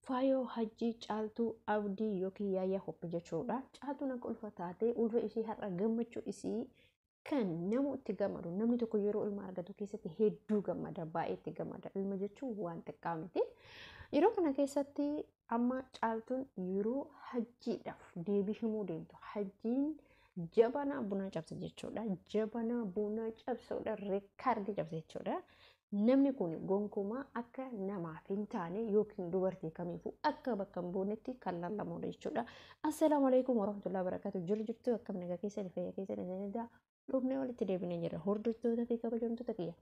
Faayoo, Hajjii, Caaltuu, Abdii yookiin Yaayyaa Hoppi jechuudha. Caaltuun akka ulfa taatee ulfa ishii har'a gammachuu isii kan namu itti gammadu. Namni tokko yeroo ilma argatu keessatti hedduu gammada, baay'ee itti gammada. Ilma jechuun waan xiqqaa miti. Yeroo kana keessatti amma Caaltuun yeroo Hajjiidhaaf deebii himuu deemtu, Hajjiin jabanaa bunaa cabse jechuudha. Jabanaa bunaa cabsuudha, reekaardii cabse jechuudha. Namni kun gonkumaa akka namaaf hin taane yookiin dubartii kamiifuu akka bakka hin buunetti kan laallamudha jechuudha. Assalaamu alaikum warahmatullahi wabarakatuh. Jiru jirtu, akkam nagaa keessan, fayyaa keessan, isin dhufnee walitti deebinee jirra. Hordoftoota fi kabajamtoota kiyya.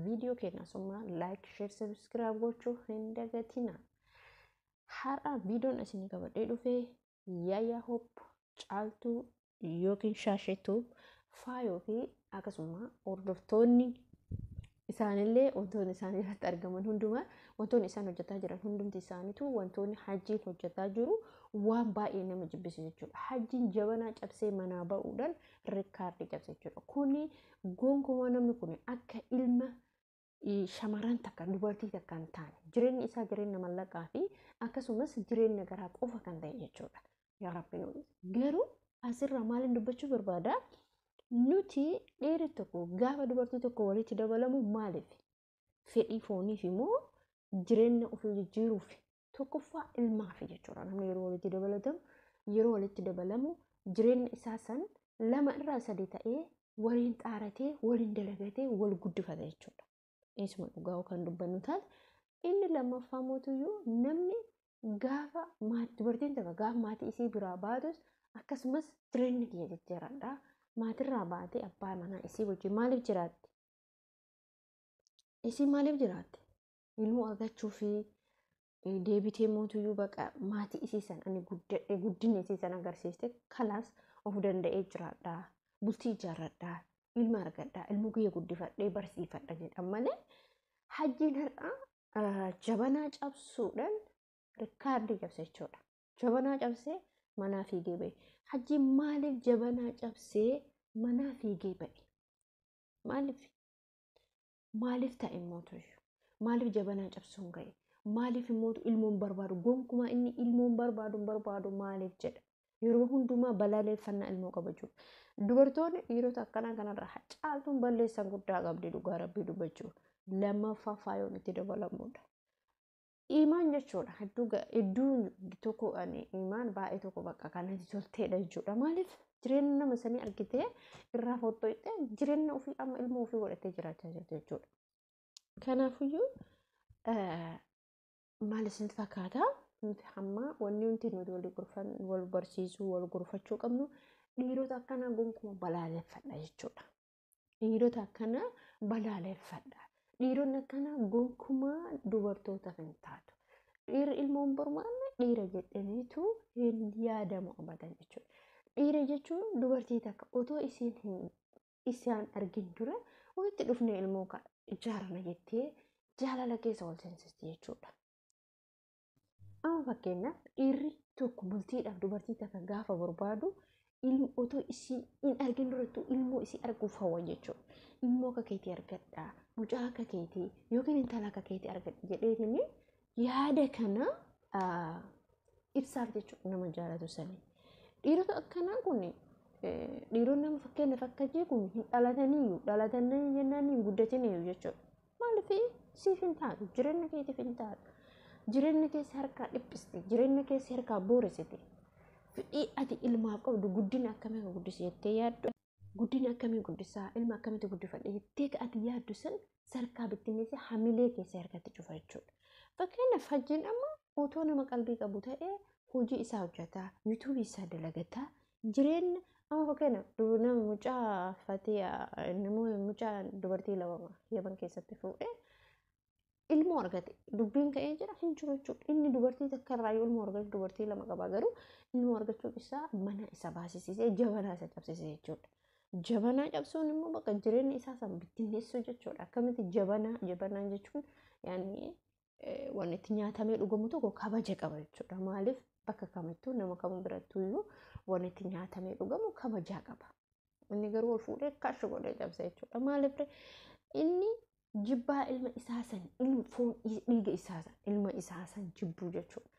Viidiyoo keenya asuma like, share, subscribe gochuu hin dagatina. Har'a viidiyoon isinii qabadhee dhufee Yaaya Hoop, Caaltuu yookiin Shaashetuu, Faayoo fi akkasuma hordoftoonni isaanillee wantoonni isaan irratti argaman hundumaa, wantoonni isaan hojjetaa jiran hundumti isaaniitu, wantoonni Hajjiin hojjetaa jiru waan baay'ee nama jibbisiisu jechuudha. Hajjiin jabanaa cabsee manaa ba'uudhaan reekaardii cabse jechuudha. Kuni gonkumaa namni kun akka ilma shamarran takka, dubartii takka hin taane, jireenyi isaa jireenya mallaqaa fi akkasumas jireenya garaa qofa kan ta'e jechuudha. Yaa Rabbi nu garuu asirraa maaliin dubbachuu barbaada? Nuti dhiirri tokko gaafa dubartii tokko walitti dabalamu maaliif? Fedhii fooniif immoo jireenya ofii jijjiiruuf? Tokkoffaa ilmaaf jechuudha. Namni yeroo walitti dabalatamu, yeroo walitti dabalamu jireenya isaa san lama irraa sadi ta'ee waliin xaaratee, waliin dalagatee wal guddifata jechuudha. Isuma dhugaa kan dubbannu taate, inni lammaffaa mootuyyuu namni gaafa dubartiin takka gaafa maatii isii biraa baatus akkasumas jireenya kiyya jijjiiradha. Maatirraa baatee abbaa manaa isii wajjin maaliif jiraatti? Isii maaliif jiraatti? Ilmoo argachuu fi deebitee mootuyyuu baqa maatii isii san ani guddadhe, guddina isii san agarsiiste, kalaas of danda'ee jiraadha. Bultii ijaarradha. Ilma argadha. Ilmoo kiyya guddifadhee barsiifadha jedhan malee, Hajjiin har'a jabanaa cabsuudhaan rikkaardii cabse jechuudha. Jabanaa cabsee manaa fiigee ba'e. Hajjiin maaliif jabanaa cabsee manaa fiigee ba'e? Maaliif? Maaliif ta'e mootuyyuu? Maaliif jabanaa cabsuun ga'e? Maaliif immoo ilmoon barbaadu? Gonkumaa inni ilmoon barbaadu barbaadu maaliif jedha? Yeroo hundumaa balaaleffannaa ilmoo qabachuu. Dubartoonni dhiirota akkanaa kanarraa Caaltuun balleessan guddaa qabdi, dhugaa Rabbii dubbachuu. Lammaffaa faayoon itti dabalamudha. Imaan jechuudha. Hedduu tokko ani imaan baay'ee tokko bakka kanatti tolteedha jechuudha. Maaliif? Jireenya nama sanii argitee irraa fottoo'ite, jireenya ofii amma ilmoo ofii godhatee jiraachaa jirti jechuudha. Kanaafiyyuu maal isinitti fakkaata? Nuti hamma wanni nuti walii gorfan, wal barsiisuu, wal gorfachuu qabnu, dhiirota akkanaa gonkumaa balaaleffadha jechuudha. Dhiirota akkanaa balaaleffadha. Dhiironni akkanaa gonkumaa dubartootaaf hin taatu. Dhiirri ilmoon barbaanne dhiira jedhaniitu hin yaadamu abadan jechuudha. Dhiira jechuun dubartii takka otoo isiin hin isaan argin dura walitti dhufnee ilmoo ijaarana jettee jaalala keessa wal seensisti jechuudha. Amma fakkeenyaaf dhiirri tokko bultiidhaaf dubartii takka gaafa barbaadu, ilmi otoo isii hin argin durattuu ilmoo isii arguuf hawwa jechuudha. Ilmoo akka keetii argadha, mucaa akka keetii yookiin intala akka keetii argadha jedheetiin yaada kana ibsaaf jechuudha nama jaalatu sanii. Dhiirota akkanaa kun, dhiironni nama fakkeenyaaf akka jee kun hin dhalataniiyyuu, dhalatanii jennaan hin guddataniiyyuu jechuudha. Maaliif? Siif hin taatu, jireenya keetiif hin taatu. Jireenya keessa harkaa dhiphisti, jireenya keessa harkaa booresiti. Fedhii ati ilmaaf qabdu, guddina akkamii akka guddisi jettee yaaddu, guddina akkamii guddisaa, ilma akkamitti guddifadhe jettee ati yaaddu san sarkaa bittinneessee hamilee keessa harkatti cufa jechuudha. Fakkeenyaaf Hajjiin amma otoo nama qalbii qabu ta'ee hojii isaa hojjetaa, yuutuubii isaa dalagataa, jireenya amma fakkeenyaaf nama mucaa fatee, nama mucaa dubartii lama Yaman keessatti fuudhee ilmoo argate, dubbiin ka'ee jira hin jiru jechuudha. Inni dubartii takka irraa yoo ilmoo argatu, dubartii lama qaba, garuu ilmoo argachuun isaa mana isa baasisisee jabanaa isa cabsise jechuudha. Jabanaa cabsuun immoo bakka jireenya isaa san bittinneessuu jechuudha. Akkamitti jabanaa? Jabanaa jechuun yaani wanni itti nyaatamee dhugamu tokko kabaja qaba jechuudha. Maaliif? Bakka kamittuu, nama kamuu birattuu iyyuu wanni itti nyaatamee dhugamu kabajaa qaba. Inni garuu ol fuudhee kaashu godhee cabsa jechuudha. Maaliif? Inni Jibbaa ilma isaa san, ilma foon dhiiga isaa san, ilma isaa san jibbuu jechuudha.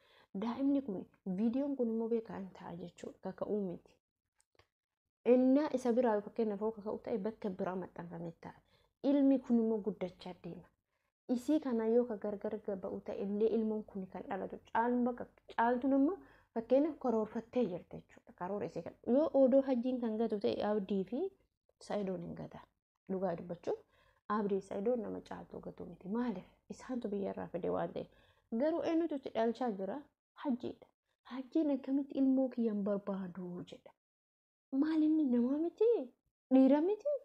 Daa'imni kun, viidiyoon kun immoo beekaa hin ta'a jechuudha. Kaka'uu miti. Innaa isa biraa fakkeenyaaf yoo kaka'u ta'e, bakka biraa maxxanfamee ta'a. Ilmi kun immoo guddachaa deema. Isii kana yoo ka gargar ba'u ta'e illee, ilmoon kun kan dhalatu caaluun bakka caaltuun immoo fakkeenyaaf karoorfattee jirti jechuudha. Karoora isii kana. Yoo odoo hajjiin kan gatu ta'e, Abdii fi Sa'idoon hin gata. Dhugaa dubbachuuf, Abdii fi Sa'idoon nama Caaltuu gatu miti. Maaliif? Isaantu biyyarraa fide waan ta'eef. Garuu eenyutu itti dhalchaa jira? Hajjiidha. Hajjiin akkamitti ilmoo kiyyan barbaadu jedha. Maal, inni namaa miti? Dhiira miti?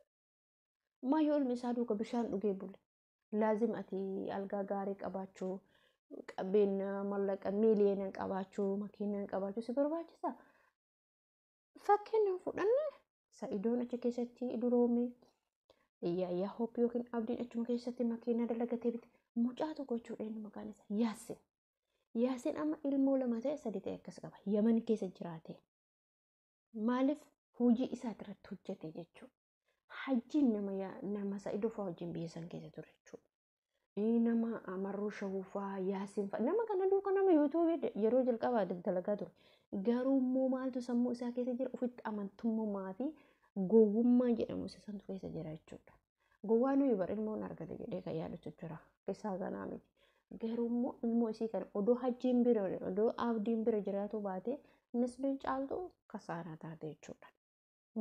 Maa yoo ilmi isaa duuka bishaan dhugee bule? Laazim ati algaa gaarii qabaachuu, qabeenya mallaqa miiliyoona qabaachuu, makiinaa qabaachuu si barbaachisa? Fakkeenya fudhanne, Sa'idoon achi keessatti duroome, Yaayyaa Hoop yookiin Abdiin achuma keessatti makiinaa dalagatee bite. Mucaa tokko jechuudha, inni maqaan isaa Yaasin. Yaasin amma ilmoo lama ta'e, sadi ta'e akkas qaba. Yaman keessa jiraate. Maaliif? Hojii isaa irratti hojjete jechuudha. Hajjiin nama Sa'idoo fa'aa wajjin biyya san keessa ture jechuudha. Nama Amarruu Shawuu fa'aa, Yaasin fa'aa, nama kana duuka nama yuutuubii yeroo jalqabaa dalagaa ture. Garuu immoo maaltu sammuu isaa keessa jira? Ofitti amantummaa fi gowwummaa jedhamu isa santu keessa jira jechuudha. Gowwaa nuyi bar ilmoon argate jedhee kan yaadatu jira. Isaa kanaa miti. Garuu immoo ilmoo isii kana odoo hajjiin bira, odoo Abdiin bira jiraatu baate, nisbiin Caaltu kasaaraa taate jechuudha.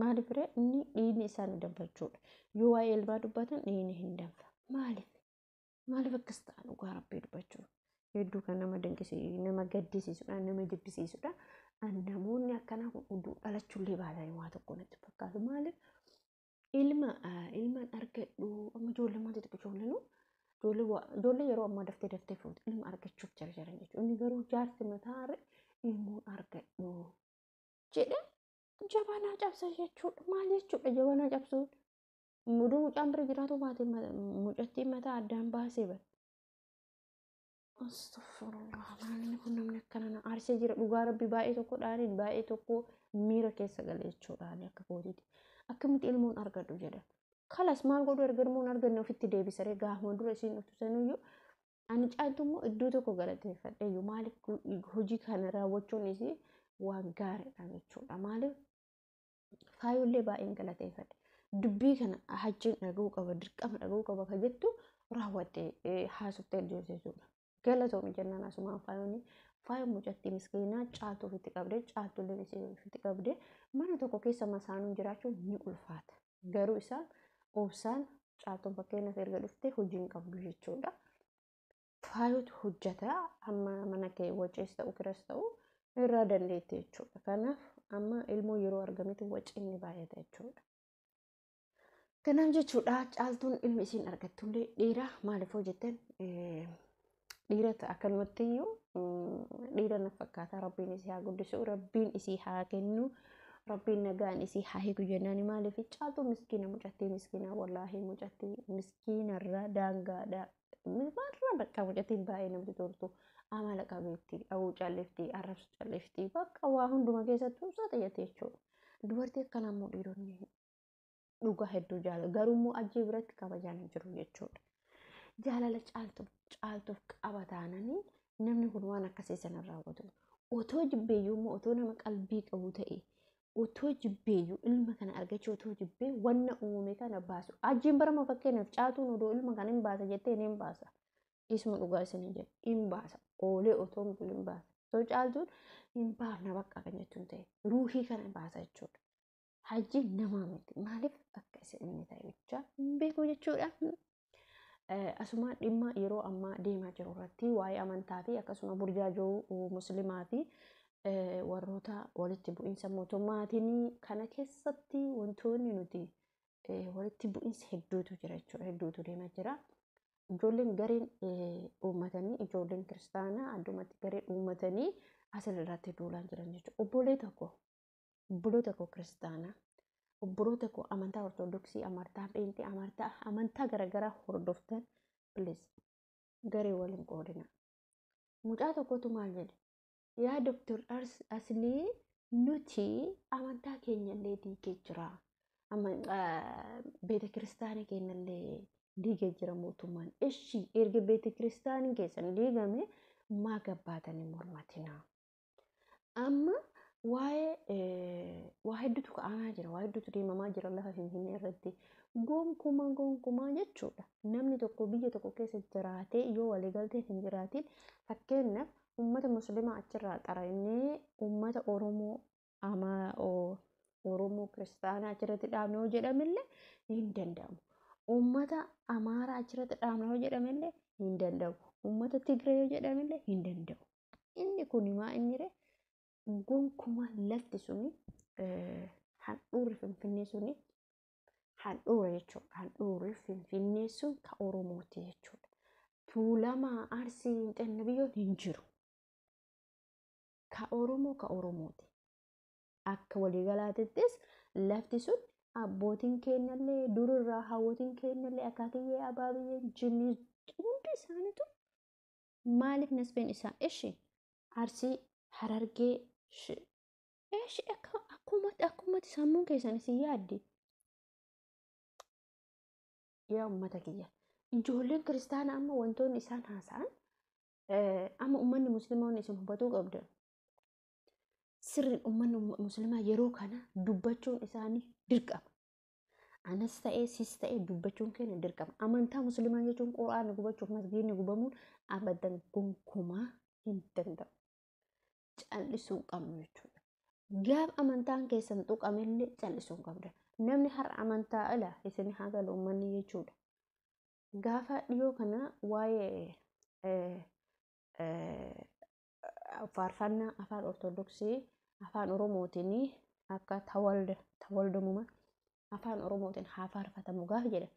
Maaliif ree? Inni dhiigni isaa ni danfa jechuudha. Yoo waa'ee ilmaa dubbatan dhiigni hin danfa. Maaliif? Maaliif akkas ta'a, dhugaa Rabbii dubbachuuf? Hedduu kan nama dinqisiisu, nama gaddisiisudha, nama jibbisiisudha. Namoonni akkanaa kun oduu dhalachuullee baatanii waa tokko natti fakkaatu. Maaliif ilma ilmaan argadhu? Amma ijoollee maal xixiqqoo, ijoolleen ijoollee yeroo ammaa daftee daftee fuuti, ilma argachuuf jarjaran jechuudha. Inni garuu jaarsi mataa ilmoon argadhu jedhe jabanaa cabsa jechuudha. Maal jechuudha jabanaa cabsuun? Muduu mucaan bira jiraatu baate, mucattiin mataa addaan baasee bara. Astagfirullah, maalini kun? Namni akkana na aarsee jira, dhugaa Rabbi. Baay'ee tokko dhaaniin baay'ee tokko miira keessa gale jechuudha akka kootiiti. Akkamitti ilmoon argadhu jedha? Kalas maal godhu, erga ilmoon arganne ofitti deebisaree gaafuma dura isiin dhuftu sanuyyuu ani Caaltu immoo iddoo tokko galateeffadhe. Maaliif? Hojii kana raawwachuun isii waan gaariidha jechuudha. Maaliif? Faayollee baay'een galateeffadhe. Dubbii kana hajjiin dhaga'uu qaba, dirqama dhaga'uu qaba kan jettu raawwattee haasoftee jirti jechuudha. Galatoomi jennaan asumaan faayoonni. Faayoon mucattii miskiinaa Caaltuu ofitti qabdee, Caaltullee isii ofitti qabdee, mana tokko keessa masaanuun jiraachuun ni ulfaata. Garuu isaan obsaan, Caaltuun fakkeenyaaf erga dhuftee hojii hin qabdu jechuudha. Faayotu hojjeta, amma mana kee wacees ta'u kiras ta'u irraa dandeetti jechuudha. Kanaaf amma ilmoo yeroo argametti waciin ni baay'ata jechuudha. Kanaaf jechuudha, Caaltuun ilmi isiin argattullee dhiira. Maaliif hojjettan dhiira akkanumatti iyyuu dhiira na fakkaata. Rabbiin isii haa guddisu, Rabbiin isii haa kennu, Rabbiin nagaan isii haa hiiku jennaan. Maaliif? Caaltuu miskiina, mucattii miskiina, wallaahi mucattii miskiinarra daangaadha. Maalirraa bakka mucattiin baay'ee namatti toltu, amala qabeetti, dhawuu callifti, arrabsu callifti, bakka waa hunduma keessattuu saaxiyyate jechuudha. Dubartii akkanaa immoo dhiironni dhugaa hedduu jaalatu. Garuu immoo ajjee biratti kabajaan hin jiru jechuudha. Jaalala Caaltuuf qaba taananii, namni kun waan akkasii sana raawwatu. Otoo jibbeeyyuu immoo, otoo nama qalbii qabu ta'e, otoo jibbeeyyuu ilma kana argachuu otoo jibbee wanna uumame kana baasu. Ajjiin barama fakkeenyaaf Caaltuun odoo ilma kana hin baasa jettee hin baasa. Isuma dhugaa isin jedhu, hin baasa. Oolee otoo hin baasa. Otoo Caaltuun hin baafna bakka kan jettuun ta'e, ruuhii kana baasa jechuudha. Hajjiin namaa miti. Maaliif akka isa inni ta'e jecha hin beeku jechuudha. Asuma dhimma yeroo ammaa deemaa jiru irratti, waa'ee amantaa fi akkasuma burjaajoo musliimaa fi warroota walitti bu'iinsa mootummaatiin kana keessatti wantoonni nuti walitti bu'iinsa hedduutu jira jechuudha. Hedduutu deemaa jira. Ijoolleen gareen uummatanii, ijoolleen kiristaanaa addumatti gareen uummatanii asirratti duulaa jiran jechuudha. Obbolee tokko, obboloota koo kiristaanaa, obboloota koo amantaa Ortodoksii, amantaa Pheenxee, amantaa garaagaraa hordoftan, please garee waliin qoodina. Mucaa tokkotu maal jedhe? Yaa Doktor Aslii, nuti amantaa keenyallee diigee jira. Beeta kiristaana keenyallee Diigee jira mootummaan. Ishi erga beete kiristaaniin keessan diigame maa gabbaatanii mormatinaa? Amma waa'ee waa hedduutu ka'amaa jira, waa hedduutu deemamaa jira lafa Finfinnee irratti. Gonkumaa gonkumaa jechuudha. Namni tokko biyya tokko keessa jiraatee yoo waliigalteen hin jiraatin, fakkeenyaaf uummata musliimaa achirraa xarannee uummata Oromoo Oromoo kiristaanaa achirratti dhaabne yoo jedhamillee hin danda'amu. Uummata Amaaraa achirratti dhaabne yoo jedhamillee hin danda'amu. Uummata Tigree yoo jedhamillee hin danda'u. Inni kun maa inni ree gonkumaa lafti suni handhuurri Finfinnee suni handhuura jechuudha. Handhuurri Finfinnee sun ka Oromooti jechuudha. Tuulamaa, Arsii, Xinna biyyoon hin jiru. Ka Oromoo ka Oromooti. Akka waliigalaatittis lafti sun abbootiin keenyallee durirraa hawwootiin keenyallee akaakiyyee abaabiyyee jinnii hundi isaaniitu maaliif nasbeen isaa ishi Arsii, Harargee, ishi akkumatti sammuun keessan isin yaaddi. Yaa uummata kiyya, ijoolleen kiristaanaa amma wantoonni isaan haasa'an amma uummanni musliimaa isin hubatuu qabdan. Sirriin uummanni musliimaa yeroo kana dubbachuun isaanii dirqama. Anas ta'ee sis ta'ee dubbachuun keenya dirqama. Amantaa musliimaa jechuun quraana gubachuuf masgiidni gubamuun abadan gonkumaa hin danda'u. Callisuu qabnu jechuudha. Gaaf amantaan keessan tuqamellee callisuu qabda. Namni har'a amantaa ala isin haa galu uummanni jechuudha. Gaafa dhiyoo kana waa'ee faarfannaa afaan Ortodoksii afaan Oromootiin akka tawaldamuma afaan Oromootiin haa faarfatamu gaafa jedhan.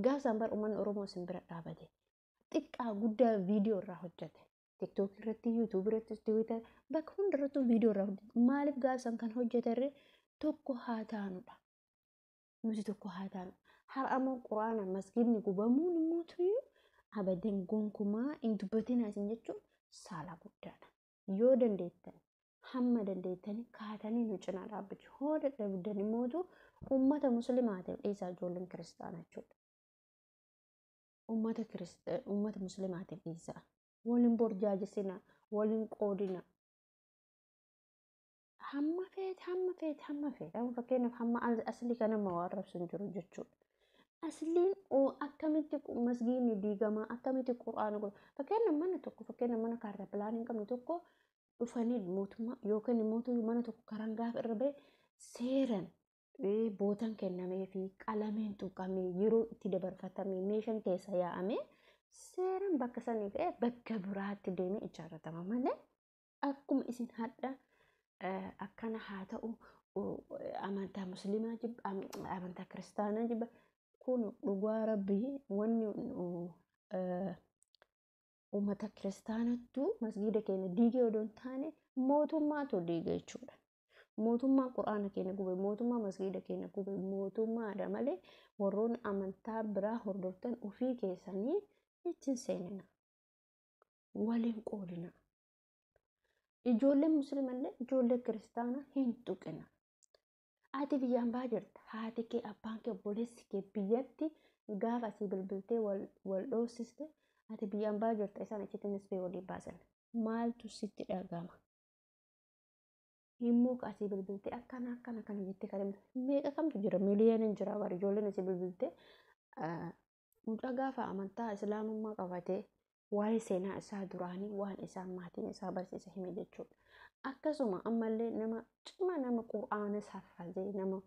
Gaaf isaan bara uummanni Oromoo isin bira dhaabate. Xiqqaa guddaa viidiyoo irraa hojjete. TikTok irratti, YouTube irratti, Twitter bakka hundarrattuu viidiyoo irraa hojjete. Maaliif gaaf isaan kan hojjetarre tokko haa taanudha. Nuti tokko haa taanu. Har'a immoo quraana masgiidni gubamuun immoo tuyyuu abadan gonkumaa hin dubbatinaa isin jechuun saala guddaadha. Yoo dandeettan hamma dandeettanii kaatanii nu cinaa dhaabbachuu. Hoo dadhabdan immoo uummata musliimaatiif dhiisaa ijoolleen kiristaanaa jechuudha. Uummata musliimaatiif dhiisaa. Waliin borjaajesina, waliin qoodina. Hamma feete hamma feete hamma feete. Amma fakkeenyaaf hamma aslii kana nama waan arrabsu hin jiru jechuudha. Asliin akkamitti masgiidni diigamaa, akkamitti quraana godhu. Fakkeenyaaf mana tokko, fakkeenyaaf mana kaartaa pilaanii hin qabne tokko dhufanii mootummaa yookaan immoo mana tokko karaan gaafa irra ba'e seeran bootaan kennamee fi qalameen tuqamee yeroo itti dabarfatamee meeshaan keessa yaa'amee seeran bakka sanii ka'ee bakka biraatti deemee ijaarratama malee akkuma isin hadha akkana haa ta'u amantaa musliimaa jibba amantaa kiristaanaa jibba kun dhugaa rabbii wanni uummata kiristaanattu masgiida keenya diigee odoo hin taane mootummaatu diige jechuudha. Mootummaa quraana keenya gube, mootummaa masgiida keenya gube, mootummaadha malee warroonni amantaa biraa hordoftan ofii keessanii ittiin seenina. Waliin qoodina. Ijoolleen musliimallee ijoollee kiristaanaa hin tuqina. Ati biyyaan baa jirta. Haati kee, abbaan kee, obboleessi kee biyyatti gaafa asii bilbiltee wal dhoofsiste ati biyyaan baa jirta isaan achitti nisbee walii baasan. Maaltu sitti dhagama? Immoo asii bilbiltee akkana akkana kana jettee kan himtu meeqa kamtu jira? Miliyooniin jira bara ijoolleen asii bilbiltee mucaa gaafa amantaa islaamummaa qabatee waa'ee seenaa isaa duraanii waan isaan maatiin isaa barsiise hime jechuudha. Akkasuma ammallee nama cima nama quraana saffazee nama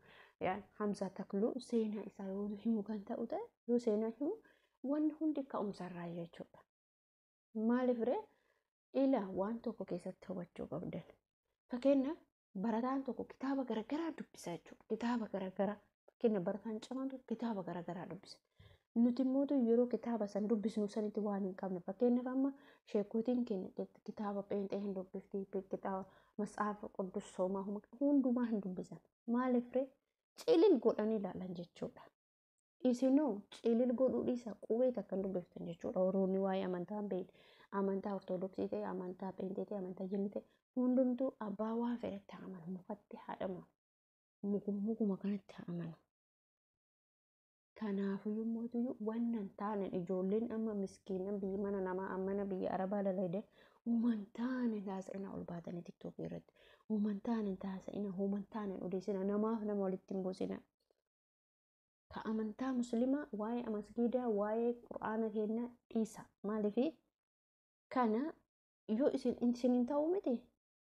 Hamza Takluu seenaa isaa yoo himu kan ta'u ta'e yoo seenaa himu wanni hundi ka'umsarraa jechuudha. Maaliif ree ila waan tokko keessatti hubachuu qabdan. Fakkeenyaaf barataan tokko kitaaba garaagaraa dubbisa jechuudha. Kitaaba garaagaraa fakkeenyaaf barataan cimaan tokko kitaaba garaagaraa dubbisa. Nuti immoo yeroo kitaaba san dubbisnu sanitti waan hin qabne fakkeenyaaf amma sheekotiin keenya kitaaba pheenxee hin dubbifti kitaaba matsaafa quddus soomaa hundumaa hin dubbisan. Maaliif ree cilil godhanii ilaalan jechuudha. Isinoo cilil godhuu dhiisa qubee takka hin dubbiftan jechuudha. Warroonni waa'ee amantaa hin beekne amantaa ortodoksii ta'e amantaa pheenxee ta'e amantaa jinni ta'e hundumtuu abbaa waan fedhetti haa amanu mukatti haa amanu mukuma kanatti haa amanu. Kanaafiyyuu mootiyyuu wanna hin taane ijoolleen amma miskiinan biyya mana namaa mana biyya arabaa dalagde uuman taane haasa'ina ol baatanii tiktookii irratti. Uuman taane haasa'ina, uuman taane odeessina, namaaf nama walitti hin buusina. Ka amantaa musliimaa waa'ee masgiidaa waa'ee qur'aana keenyaa dhiisa. Maaliif kana yoo isin hin ta'u miti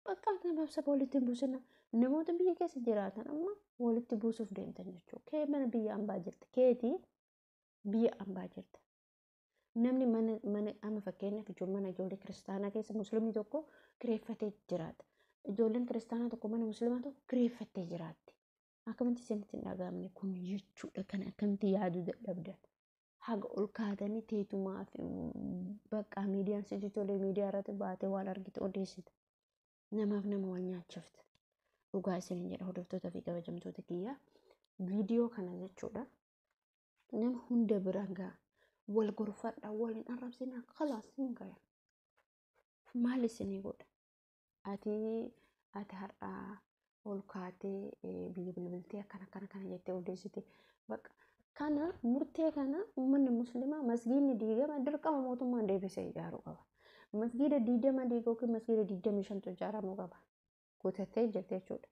bakka namaaf saba walitti hin buusina. Namoota biyya keessa jiraatan amma walitti buusuuf deemtan jechuudha. Kee mana biyya ambaa jirta. Keetii biyya ambaa jirta. Namni mana amma fakkeenyaaf mana ijoollee kiristaanaa keessa musliimni tokko kireeffatee jiraata. Ijoolleen kiristaanaa tokko mana musliimaa tokko kireeffattee jiraatti. Akkamitti isinitti hin dhaga'amne kun jechuudha. Kana akkamitti yaaduu dadhabdan. Haga ol kaatanii teetumaa fi bakka miidiyaan sitti tolee miidiyaa irratti baatee waan argite odeessita. Namaaf nama wal nyaachifta. Dhugaa isiniin jedha hordoftoota fi kabajamtoota kiyyaa. Viidiyoo kana jechuudha. Nama hunda biraan ga'a. Wal gorfadha, wal hin arrabsinaa, khalaas hin gaya. Maal isinii godha? Ati har'aa ol kaatee biyya bilbiltee akkana akkana kana jettee odeessite. Bakka kana murtee kana uummanni musliimaa masgiidni diigama dirqama mootummaan deebisee ijaaruu qaba. Masgiida 20 diiga yookiin masgiida 25 ijaaramuu qaba. Kutattee jirti jechuudha.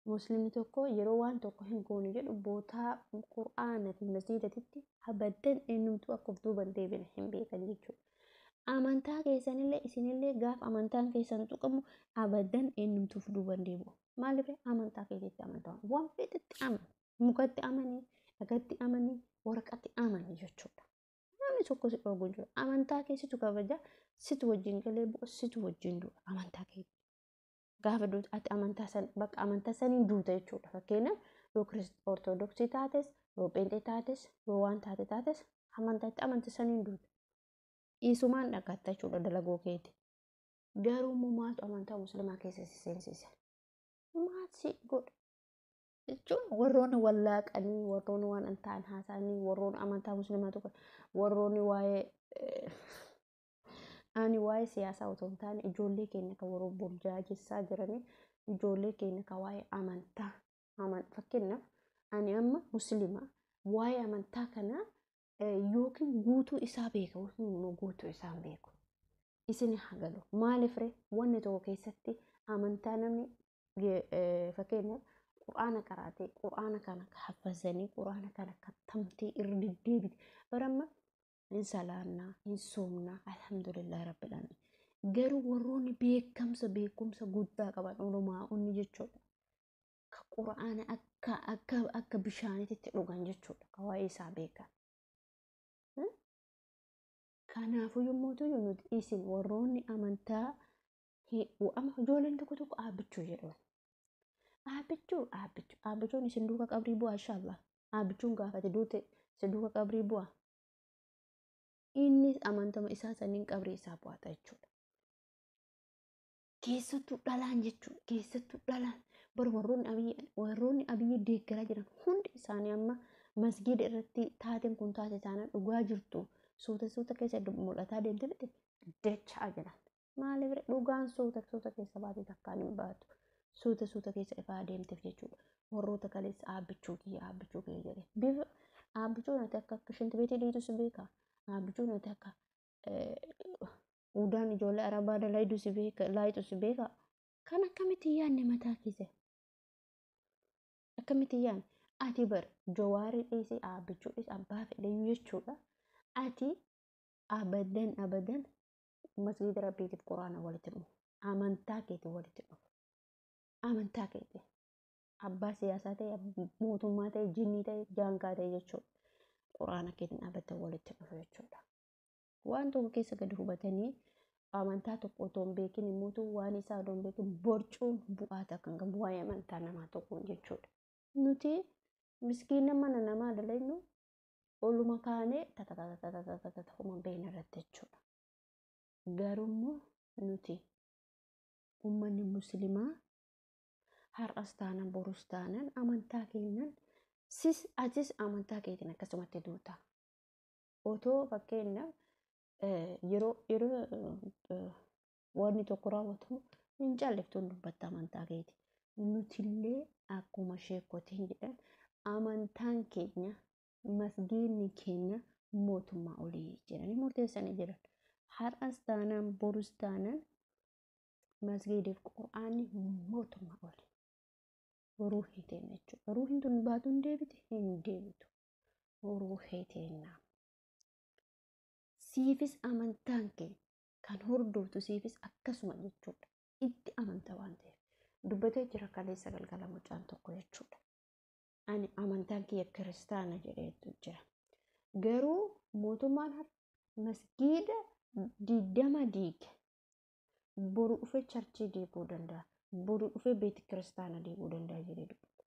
Musliimni tokko yeroo waan tokko hin goone jedhu bootaa qur'aana fi masgiidatitti abadan eenyumtuu akka of duuban deebine hin beekan jechuudha. Amantaa keessanillee isinillee gaafa amantaan keessan tuqamu abadan eenyumtuu of duuban deebi'u. Maaliif amantaa keetitti amantaa waan feetetti amani, mukatti amanii, dhagatti amanii, waraqatti amanii jechuudha. Namni tokko si dhoogu hin jiru. Amantaa kee situ kabaja, situ wajjin galee bu'a, situ wajjin du'a amantaa keetti. Gaafa duutu ati amantaa san bakka amantaa saniin duuta jechuudha. Fakkeenyaaf yoo ortodoksii taates, yoo pheenxee taates, yoo waan taate taates amantaa itti amante saniin duuta. Isumaan dhagatta jechuudha dalagoo keeti. Garuu immoo maaltu amantaa musliimaa keessa si seensise? Maal si godha? Jechuun warroonni wallaaqanii, warroonni waan hin taane haasa'anii, warroonni amantaa musliimaa tokko, warroonni waa'ee ani waa'ee siyaasaa otoo hin taane ijoollee keenya kan warra burjaajessaa jiranii ijoollee keenya kan waa'ee amantaa fakkeenyaaf ani amma musliima waa'ee amantaa kanaa yookiin guutuu isaa beeka yookiin immoo guutuu isaa hin beeku. Isin haa galu. Maaliif ree wanni tokko keessatti amantaa namni fakkeenyaaf qur'aana qaraatee qur'aana kana haffazanii qur'aana kana kattamtee irra deddeebite baramma hin salaannaa hin soomnaa alhamdulillah rabbil alamin. Garuu warroonni beekumsa guddaa qaban ulumaa'onni jechuudha. Ka qur'aana akka akka akka bishaaniitti dhugan jechuudha. Ka waa'ee isaa beekan. Kanaafuu yommuu ta'u nuti isin warroonni amantaa ijoolleen tokko tokko aabbichuu jedhu. Aabbichuu aabbichuu aabbichuun isin duuka qabrii bu'a inshaallah. Aabbichuun gaafate duute isin duuka qabrii bu'a. Inni amantama isaa saniin qabrii isaa bu'ata jechuudha. Keessattuu dhalaan jechuudha. Keessattuu dhalaan bara warroonni abiyyi deeggaraa jiran hundi isaanii amma masgiida irratti taateen kun taate taanaan dhugaa jirtu suuta suuta keessa mul'ataa deemte miti dachaa jiran. Maaliif dhugaan suuta suuta keessa baate takkaan hin baatu. Suuta suuta keessa ifaa deemteef jechuudha. Warroota kaleessa aabbichuu kiyya jedhe. Bifa aabbichuun ati akka akka shintibeetii dhiitu si beeka. Aabbichuun ati akka udaan ijoollee arabaa dalagdu si beeka laayitu si beeka. Kan akkamitti yaadne mataa keessa? Akkamitti yaadne? Ati bar jawaarii dhiisee aabbichuu dhiisee abbaa fedhayyuu jechuudha. Ati abadan abadan masgiida rabbiitiif quraana walitti dhufu. Amantaa keetii walitti dhufu. Amantaa keetii. Abbaa siyaasaa ta'e, mootummaa ta'e, jinnii ta'e, jaangaa ta'e jechuudha. Quraana keetiin abadan walitti dhufu jechuudha. Waan tokko keessa gadi hubatanii amantaa tokko otoo hin beekin immoo waan isaa otoo hin beekin borcuun bu'aa takka hin qabu waa'ee amantaa namaa tokkoon jechuudha. Nuti miskiina mana namaa dalagnu oluma kaanee tata tata tata tata tata homa beekna irratti jechuudha. Garuu nuti uummanni musliimaa har'as taanan borus taanan amantaa keenyan sis atis amantaa keetiin akkasumatti duuta. Otoo fakkeenyaaf yeroo wanni tokko raawwatamu hin calliftuun dubbatta amantaa keeti. Nutillee akkuma sheekotiin jedhan amantaan keenya Masgiidni keenya mootummaa olii jedhanii murteessanii jiran. Har'as taanaan borus taanaan masgiidiif qura'aanni mootummaa oli. Ruuhii teenna jechuudha. Ruuhiin tun baatu hin deebiti hin deebitu. Ruuhii teenna. Siifis amantaan kee kan hordoftu siifis akkasuma jechuudha. Itti amanta waan ta'eef. Dubbatee jira kaleessa galgala mucaan tokko jechuudha. Ani amantaan kiyya kiristaana jedheetu jira. Garuu mootummaan masgiida 20 diige. Boru dhufee charchii diiguu danda'a. Boru dhufee beeti kiristaana diiguu danda'a jedhee dubbata.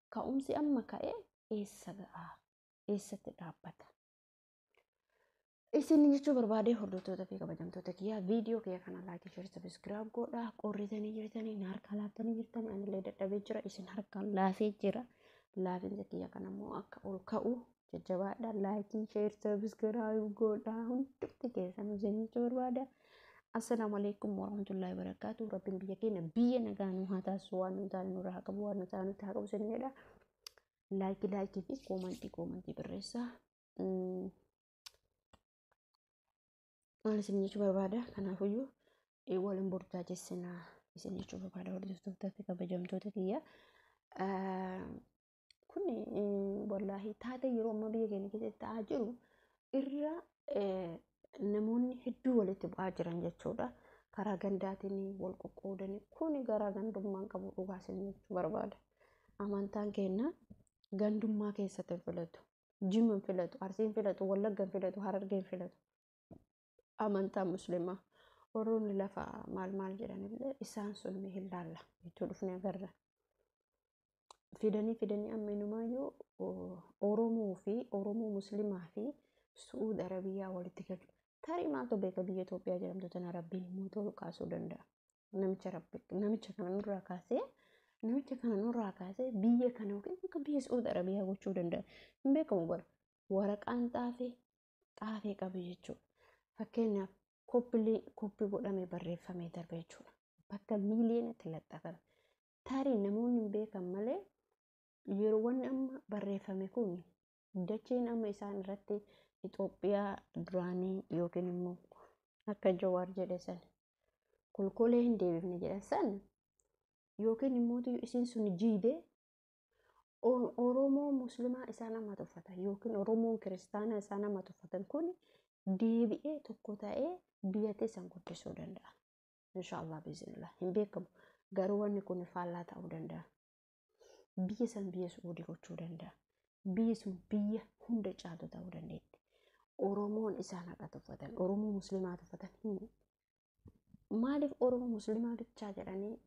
Ka'umsi amma ka'ee eessa ga'aa? Eessatti dhaabbata? Isin jechuu barbaadee hordoftoota fi kabajamtoota kiyyaa viidiyoo kiyya kana like, share, subscribe godhaa. Qorritanii jirtanii, na harkaa laaftanii jirtanii, anillee dadhabee jira, isin harkaan laafee jira. Laafinsa kiyya kana immoo akka ol ka'u jajjabaadha. Like, share, subscribe godhaa. Hundumti keessan isin jechuu barbaada. Assalaamu alaikum warahmatullahi wabarakatuh. Rabbiin biyya keenya biyya nagaa nu haa taasisu. Waan nu taane nurraa haa qabu, waan nu taane nutti haa qabu isin jedha. Like like fi comment comment barreessaa. Maal isin jechuu barbaada? Kanaafuyyuu waliin burjaajessinaa isin jechuu barbaada hordoftoota fi kabajamtoota kiyya. Kun wallaahi taatee yeroo ammaa biyya keenya keessatti ta'aa jiru irra namoonni hedduu walitti bu'aa jiran jechuudha. Karaa gandaatiin wal qoqqoodanii kun garaa gandummaan qabu dhugaa isin jechuu barbaada. Amantaan keenya gandummaa keessatti hin filatu. Jimma hin filatu, Arsii hin filatu, Wallagga hin filatu, Harargee hin filatu. Amantaa musliimaa warroonni lafa maal maal jedhanillee isaan sun hin laalla itti dhufnee agarra. Fidanii fidanii amma inumaayyuu Oromoo fi Oromoo musliimaa fi Su'uud Arabiyaa walitti galchu. Tarii maaltu beeka biyya Itoophiyaa jedhamtu tana Rabbiin immoo tolu kaasuu danda'a. Namicha Rabbi namicha kana nurraa kaasee namicha kana nurraa kaasee biyya kana yookiin akka biyya Su'uud Arabiyaa gochuu danda'a. Hin beekamu bara. Waraqaan xaafee xaafee qabu jechuudha. Fakkeenyaaf koppii godhamee barreeffamee darbe jechuudha. Bakka miiliyoonatti laxxafame. Tarii namoonni hin beekan malee yeroo wanni amma barreeffame kun dacheen amma isaan irratti Itoophiyaa duraanii yookiin immoo akka Jawaar jedhe san kolkolee hin deebifne jedhan san yookiin immoo isiin sun jiidee Oromoo musliimaa isaan amma tuffatan yookiin Oromoon kiristaanaa isaan amma tuffatan kun deebi'ee tokko ta'ee biyya teessan guddisuu danda'a. Inshaallah biiznillah hin beekamu garuu wanni kun faallaa ta'uu danda'a. Biyya san biyya Su'uudii gochuu danda'a. Biyyi sun biyya hunda caaltu ta'uu dandeetti. Oromoon isaan haqa tuffatan, Oromoo musliimaa tuffatan. Maaliif Oromoo musliimaa bichaa jedhanii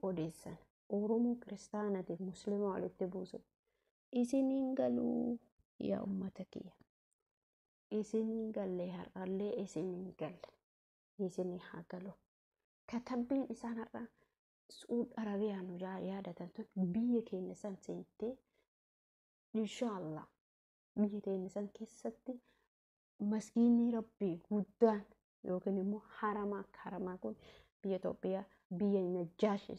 odeessan? Oromoo kiristaanaatiif musliimaa walitti buusu. Isiniin galuu yaa uummata kiyya. Isiniin galle har'allee isiniin galle. Isinii haa galu. Katabbiin isaan har'a Su'uud Arabiyaa nu yaadatan tun biyya keenya san seentee inshaallah biyya keenya san keessatti maskiinni Rabbii guddaan yookiin immoo haramaa akka haramaa kun biyya Itoophiyaa biyya Najjaash